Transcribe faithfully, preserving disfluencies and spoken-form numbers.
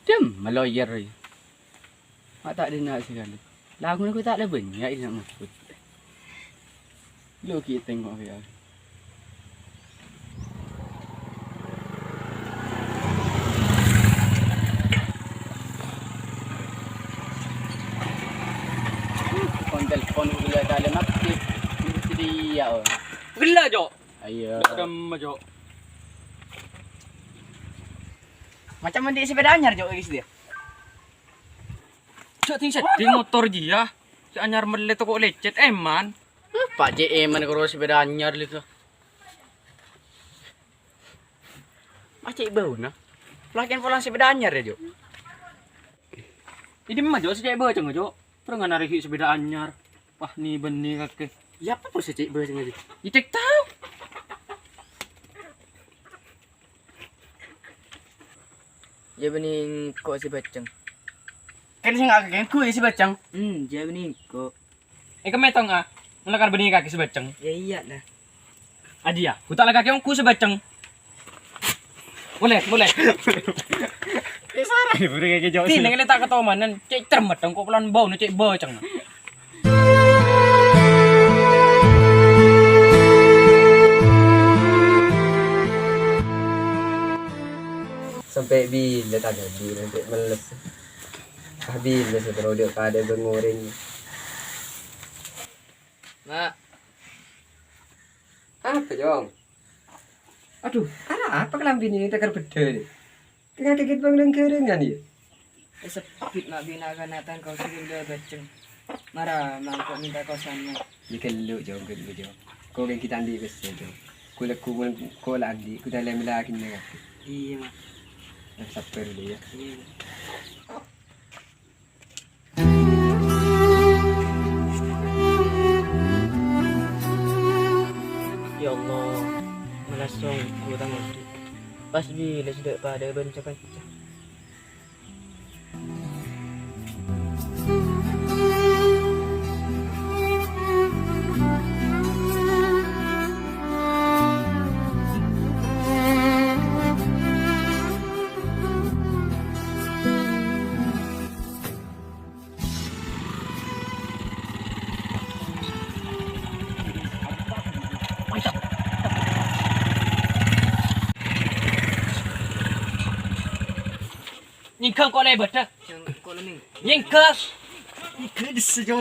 Dem, maloyer. Ma' ta' dina sakalè. Laguna ghu ta' la bânnya' ina' ngebut. Lo ghi' tengngo' ya. Kon telpon ghellâ' talè aktif. Ini dia, oh. Ghellâ', Jo'. Ayo. Ghellâ' dâmma, Jo'. Macam mending sepeda anyar, Jo', lagi dia. Jo', ting sedding motor jiyâ. Sè anyar mellè toko lecet, eman. Pak, cè' eman karo sepeda anyar lika. Ma' cè' bâuna. Lakèn pola sepeda anyar ya, Jo'. È dimma, Jo', sè cè' bâceng, Jo'? Pernah narèhi sepeda anyar. Wah, ni bânnè kakè. Ya apa sè cè' bâceng, Jo'? Itek tau. Jâ' bânnè engko' sè bâceng. Kan sè nga-, engko' ya sè bâceng. Hmm, jâ' bânnè engko'. È, kemma tong, ah. Mula kar bânnè kakè sè bâceng. Ya iyâ, dah. Aji ya, buta la kakè engko' sè bâceng. Molè, molè. Buru kakè jawab. Ti, neng ta' katomanan, cè' cermet engko' polana bâuna cè' bâceng. Sampè' bilâ ta' ghâdhu, sampè' melles. Ah, bilâ sè terro dâ' padâ bân orèng. Ma'. Apa, Jong? Adu, arapa kalambhi nè teker beddhâ nè? Kèng akèkèt bâng lèng-ghârèngan, yâ? Èsebbit ma' binè' kanatan kau sè ghellâ' bâceng. Mara mangko' minta kosannya. Yâ ghellu', Jong, ghellu', Jong. Ko' kèng kita andi' pèssè, Jong. Ko' lagghu' ko' la andi', ko' dalem la kènè' kabbi. Iyâ, Ma'. Nah, sabbhâr dulu, yâ. Iyâ, Ma'. Ya Allah, malasong ku tang odi. Pas bilâ sè dâ' padâ bân ca-kanca. Nyèngghâ engko' la bâdâ. Nyèngghâ. Nyèngghâ dhissa, Jo.